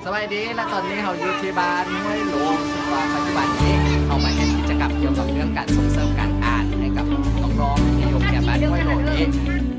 ສະບາຍດີ ແລະ ຕອນນີ້ເຮົາຢູ່ທີ່ບ້ານຫ້ວຍໂລງ ຊຶ່ງວ່າປັດຈຸບັນນີ້ເຮົາມາເຮັດກິດຈະກຳກ່ຽວກັບເລື່ອງການສົ່ງເສີມການອ່ານໃຫ້ກັບນ້ອງໆທີ່ຢູ່ແຖວບ້ານຫ້ວຍໂລງນີ້.